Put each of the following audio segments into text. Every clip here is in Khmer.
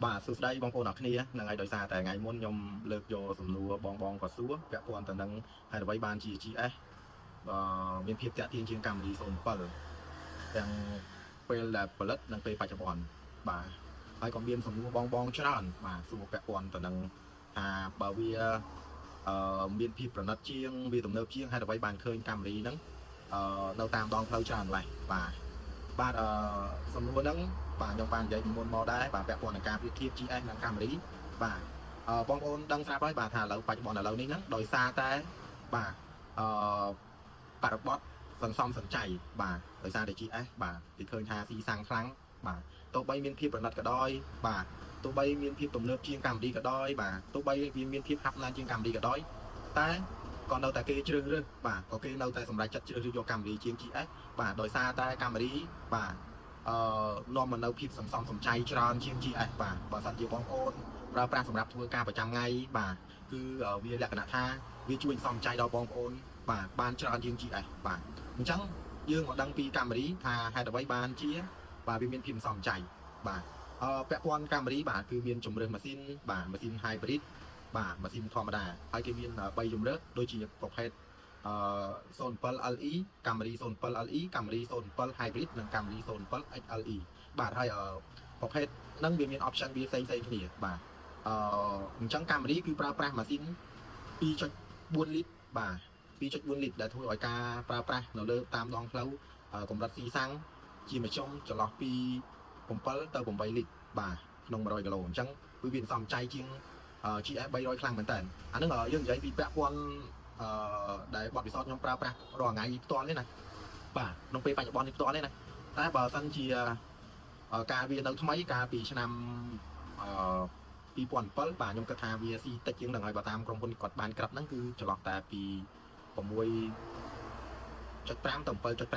បាទសួស្តីបងប្អូនអរគ្នាហ្នឹងហើយដោយសារតែថ្ងៃមុនខ្ញុំលើកយកសំណួរបងបងគាត់សួរពាក់ព័ន្ធទៅនឹងហេតុអ្វីបានជា GS អឺមានភាពតាក់ទាញជាង Camry 07ទាំងពេលដែលផលិតនិងពេលបច្ចុប្បន្នបាទហើយក៏មានសំណួរបងបងច្រើនបាទសួរពាក់ព័ន្ធទៅនឹងថាបើវាអឺមានភាពប្រណិតជាងវាទំនើបជាងហេតុអ្វីបានឃើញ Camry ហ្នឹងអឺនៅតាមដងផ្លូវច្រើនម្ល៉េះបាទបាទអឺសំណួរហ្នឹងបាទខ្ញុំបាននិយាយពីមុនមកដែរបាទពាក់ព័ន្ធនឹងការប្រៀបធៀប GS និង Camry បាទអឺបងប្អូនដឹងស្រាប់ហើយបាទថាឥឡូវបច្ចុប្បន្នឥឡូវនេះហ្នឹងដោយសារតែបាទអឺបរិបទសន្សំសំចៃបាទដោយសារតែ GS បាទគេឃើញថាស៊ីសាំងខ្លាំងបាទទោះបីមានភាពប្រណិតក៏ដោយបាទទោះបីមានភាពទំនើបជាង Camry ក៏ដោយបាទទោះបីវាមានភាពហាប់ណាស់ជាង Camry ក៏ដោយតែក៏នៅតែគេជ្រើសរើសបាទក៏គេនៅតែសម្រេចចិត្តជ្រើសរើសយក Camry ជាង GS បាទដោយសារតែ Camry បាទអឺនាំមកនៅភាពសន្សំសំចៃច្រើនជាង GS បាទបើសិនជាបងប្អូនប្រើប្រាស់សម្រាប់ធ្វើការប្រចាំថ្ងៃបាទគឺវាលក្ខណៈថាវាជួយសន្សំចៃដល់បងប្អូនបាទបានច្រើនជាង GS បាទអញ្ចឹងយើងមកដឹងពី Camry ថាហេតុអ្វីបានជាបាទវាមានភាពសន្សំចៃបាទអឺពាក់ព័ន្ធ Camry បាទគឺមានជំរើសម៉ាស៊ីនបាទម៉ាស៊ីន hybrid បាទម៉ាស៊ីនធម្មតាហើយគេមាន3ជំរើសដូចជាប្រភេទអឺ07 LE Camry 07 LE Camry 07 Hybrid និង Camry 07 XLE បាទហើយអឺប្រភេទហ្នឹងវាមាន option វាផ្សេងផ្សេងគ្នាបាទអឺអញ្ចឹង Camry គឺប្រើប្រាស់ម៉ាស៊ីន2.4លីត្របាទ2.4លីត្រដែលធ្វើឲ្យការប្រើប្រាស់នៅលើតាមដងផ្លូវកម្រិតស៊ីសាំងជាមធ្យមចន្លោះពី7ទៅ8លីត្របាទក្នុង100គីឡូអញ្ចឹងគឺវាសំចៃជាង GS 300ខ្លាំងមែនតើអាហ្នឹងយើងនិយាយពីពាក់ព័ន្ធអឺដែលបទពិសោធន៍ខ្ញុំប្រើប្រាស់រាល់ថ្ងៃផ្ទាល់នេះណាបាទក្នុងពេលបច្ចុប្បន្ននេះផ្ទាល់នេះណាតែបើសិនជាការវានៅថ្មីកាលពីឆ្នាំអឺ2007បាទខ្ញុំគិតថាវាស៊ីតិចជាងហ្នឹងហើយបើតាមក្រុមហ៊ុនគាត់បានក្រាប់ហ្នឹងគឺចន្លោះតែពី6.5ទៅ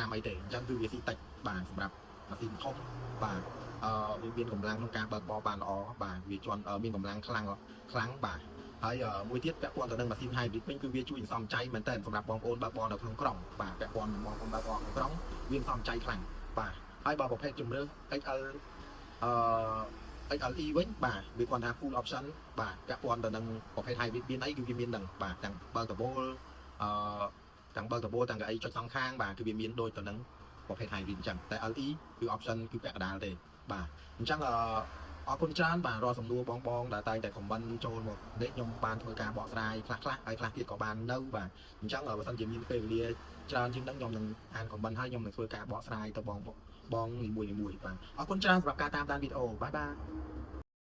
7.5អីទេអញ្ចឹងគឺវាស៊ីតិចបាទសម្រាប់ម៉ាស៊ីនធំបាទអឺវាមានកម្លាំងក្នុងការបើកបរបានល្អបាទវាជន់មានកម្លាំងខ្លាំងខ្លាំងបាទហើយមួយទៀតពាក់ព័ន្ធទៅនឹងម៉ាស៊ីន hybrid វិញគឺវាជួយសន្សំចៃមែនតើសម្រាប់បងប្អូនបើកបរនៅក្នុងក្រុងបាទពាក់ព័ន្ធនឹងបងប្អូនបើកបរក្នុងក្រុងវាសន្សំចៃខ្លាំងបាទហើយបើប្រភេទជំរើស XL អឺ XLE វិញបាទវាគាត់ថា full option បាទពាក់ព័ន្ធទៅនឹងប្រភេទ hybrid មានអីគឺវាមាននឹងបាទទាំងបើកដំបូលអឺទាំងបើកដំបូលទាំងកៅអីចុចសងខាងបាទគឺវាមានដូចទៅនឹងប្រភេទ hybrid អញ្ចឹងតែ LE គឺ option គឺពាក់កណ្ដាលទេបាទអញ្ចឹងអឺអរគុណច្រើនបាទរាល់សំណួរបងបងដែលតែងតែ comment ចូលមកនេះខ្ញុំបានធ្វើការបកស្រាយខ្លះខ្លះហើយខ្លះទៀតក៏បាននៅបាទអញ្ចឹងបើសិនជាមានពេលវេលាច្រើនជាងហ្នឹងខ្ញុំនឹងអាន comment ហើយខ្ញុំនឹងធ្វើការបកស្រាយទៅបងបងនីមួយៗបាទអរគុណច្រើនសម្រាប់ការតាមដានវីដេអូbye bye.